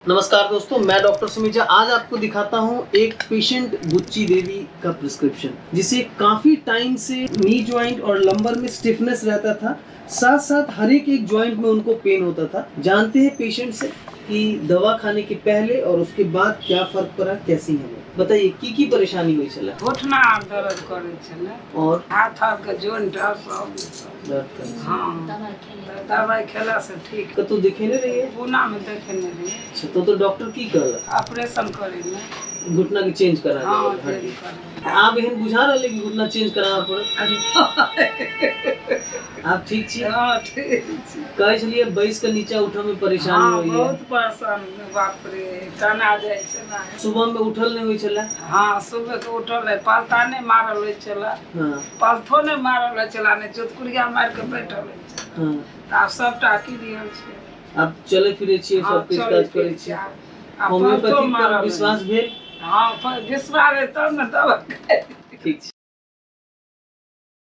नमस्कार दोस्तों, मैं डॉक्टर सुमीजा आज आपको दिखाता हूं एक पेशेंट बुच्ची देवी का प्रिस्क्रिप्शन, जिसे काफी टाइम से नी जॉइंट और लंबर में स्टिफनेस रहता था, साथ साथ हर एक एक जॉइंट में उनको पेन होता था। जानते हैं पेशेंट से कि दवा खाने के पहले और उसके बाद क्या फर्क पड़ा, कैसी है वो। बताइए की परेशानी हुई छला? घुटना दर्द करै छलै और हाथ हाथ के जोइंट सब। दर्द करै छलै। हाँ, दवाई खेला से ठीक। कतौ देखेने रहिए? पूना में देखेने रहिए। अच्छा, तो डॉक्टर की कहलक? ऑपरेशन करे ने। घुटना के चेंज करा हाँ, देलक हड्डी। चेंज करे। आब एहन बुझा रहल कि घुटना चेंज कराबऽ पड़त? आब ठीक छी? हाँ, ठीक छी। कहै छलियै बैस के नीचा उठऽ में परेशानी हाँ, होइए। बहुत परेशान, बाप रे, टना जाइ छलै। सुबह में उठल नहीं होइ छलै? हाँ, सुबह के उठल है, पलथा नहीं मारल होइ छलै। हाँ। पलथो नहीं मारल होइ छलै, नहि चुतकुरिया मारि के बैठल होइ छलै। हाँ। तऽ आब सबटा क्लियर छै। आब चलै फिरै छियै, हाँ, सब किछु चलै काज करै फिरै छियै। आब। आब पलथो होम्योपैथी पर मारल होइ। विश्वास भेल? हाँ, विश्वास है तब ने दवा। ठीक छै।